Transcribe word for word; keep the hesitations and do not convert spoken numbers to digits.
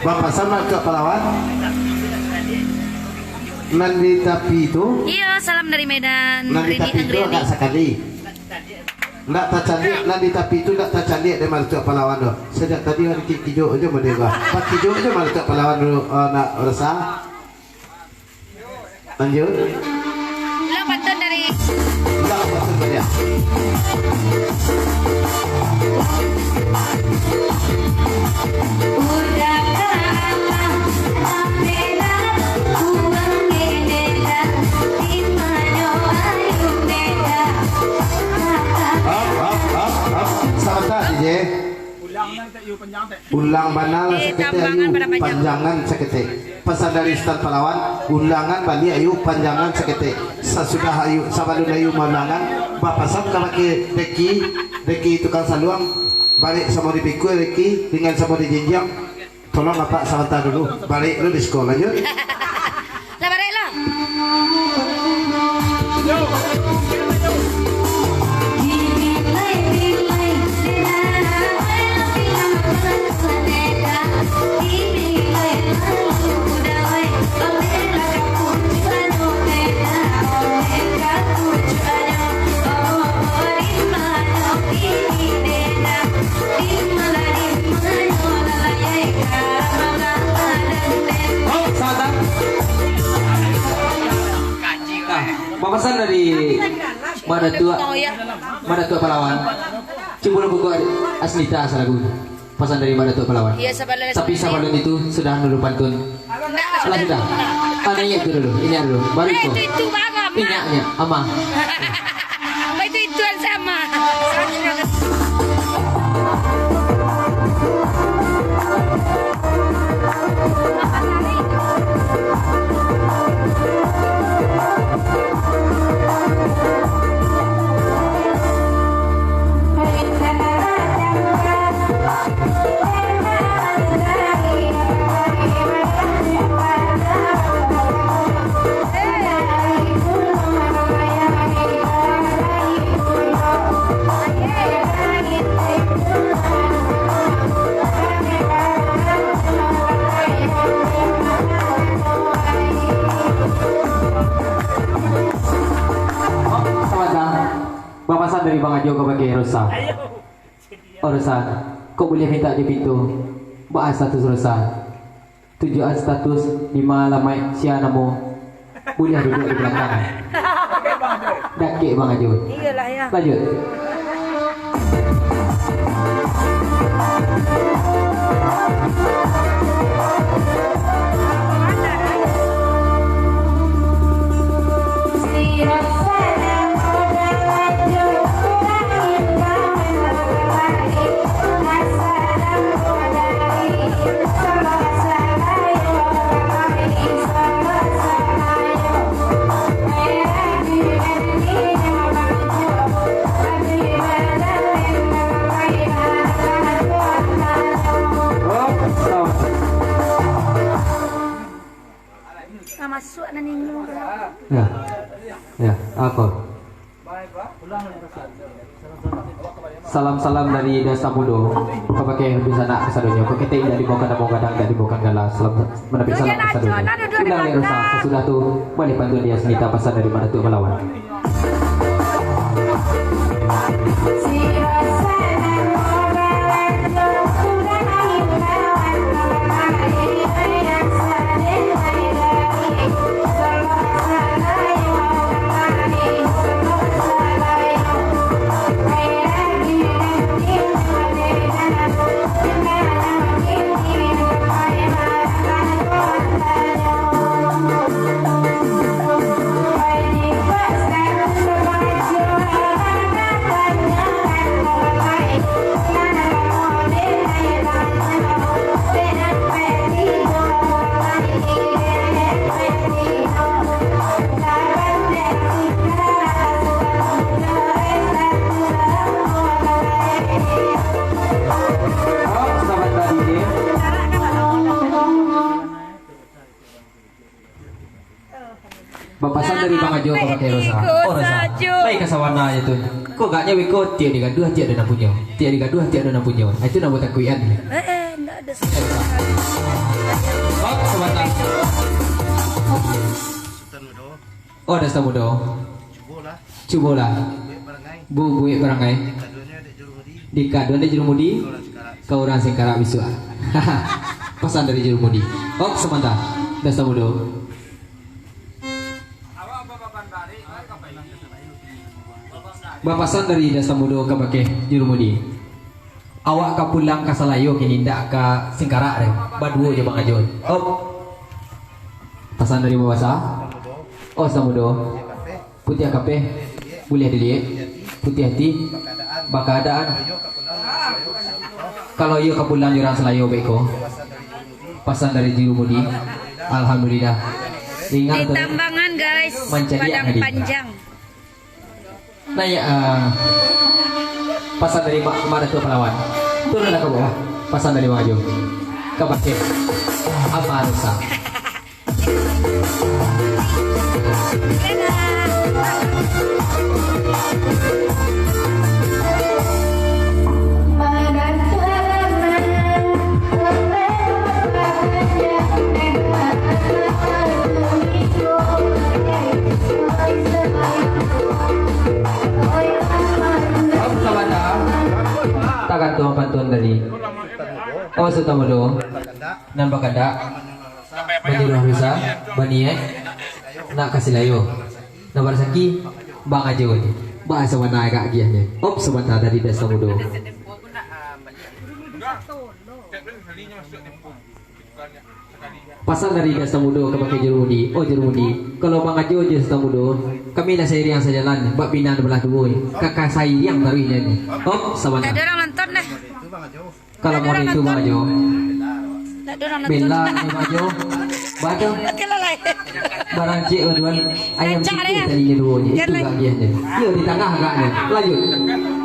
Bapasan Maratuak Palawan. Nan di tapi tu. Iyo, salam dari Medan. Nan di Rini tapi tu Anggreni. Agak sakali. Ndak tacaliak, nan di tapi tu ndak tacaliak dek Maratuak Palawan tu. Sajak tadi hari ki-, kijok aja model gua. Pas kijok aja Maratuak Palawan dulu, eh, nak rasa. Lanjut. Ulang pantun dari. Ulang pantun dari. Up, up, up, up. Sabanta, D J. Ulang bana lah saketek, Ayu, panjangan saketek. Pasan dari Sutan Palawan, ulangan baliak, Ayu, panjangan saketek. Sasudah Ayu, sabalun Ayu maulangan, bapasan kabake Deki, Deki tukang saluang, barek samo dipikul Deki, dengan samo dijinjiang. Tolong Apak sabanta dulu, barek dulu di sekolah, lanjut. Lah, barek lah. Nah, bapasan dari Mak Datuak, Mak Datuak Palawan. Cubo lo kukuak Asnita salagu. Pasan dari Mak Datuak Palawan. Iya, sabalun. Tapi sabalun itu, sudah dulu pantun. Ndak, lah, sudah. Ah, ini itu dulu, ini dulu. Baru eh, itu. Itu, itu baru, Ama. Inyaknya, Ama. Apa itu, ituan sama? Bapasan dari Bang Ajo kabake Rosa. Oh, Rosa, kok buliah mintak jo pintu? Baa status Rosa? Tunjuakan status, dima alamaik, sia namo. Buliah duduak di balakang. Dakek Bang Ajo. Iyolah, ya. Lanjut. Nah, masuk, nah, ninyo. Ya. Ya, apa? Salam-salam dari Desa Mudo, kabake dunsanak kasadonyo, kok kito indak dibaokan namo gadang, indak dibaokan gala, salam, manapik salam kasadonyo. Ulang, Dek Rosa, sasudah tu, baliak pantun di Asnita, pasan dari Mak Datuak Palawan. Sawana je tu. Kok agaknyo beko, tiok digaduah, tiok ado nan punyo. Tiok digaduah, tiok ado nan punyo. Ah, itu nan batakuikan. Eh, eh, ndak ada sama sekali. Oh, sabanta. Sutan Mudo. Oh, Dasta Mudo. Cubolah. Cubolah. Buek barangai. Bu-, buek barangai. Dikaduan dek Jurumudi. Dikaduan dek Jurumudi. Ka urang Singkarak. Ka urang Singkarak bisuak. Pasan dari Jurumudi. Oh, sabanta. Dasta Mudo. Bapasan dari Dasta Mudo kabake Jurumudi. Awak ka pulang ka Salayo kini, indak ka Singkarak deh. Baduo jo Bang Ajo. Op. Pasan dari babasa. Oh, Dasta Mudo. Putiah kapeh, buliah diliek. Putiah ati, bakaadaan. Kalau iyo ka pulang jo urang Salayo beko. Pasan dari Jurumudi. Alhamdulillah. Ingat tu. Di Tambangan, guys. Mancaliak Padang tadi. Panjang. Naiak, ah, pasan dari Mak, Mak Datuk Palawan. Turunlah ka bawah. Pasan dari Bang Ajo. Kabake Ama Rusa. Tagantuang pantun dari, oh, Sutan Mudo. Nan bakandak manyuruah Rusa, baniaik nak ka Silayo. Nan barasaki, Bang Ajo. Baa sabana agak agiahnyo. Op, sabanta dari Dasta Mudo. Pasan dari Dasta Mudo kabake Jurumudi. Oh, Jurumudi, kalau Bang Ajo jo Dasta Mudo, kami lah sairiang sajalan, bak pinang balah duo. Ka, ka sairiang taruih nyo. Op, sabanta. Tak ada orang nonton dah. Kalau mau itu, Bang Ajo. Tak ada orang nonton. Bela ni, Bang Ajo. Bang Ajo. Oke lah, lah. Barang cik, Bang Ajo. Ayam rancak cik dia. Tadi nyo duo nyo. Itu bagian dia. Yo, di tangah agaknyo. Lanjut.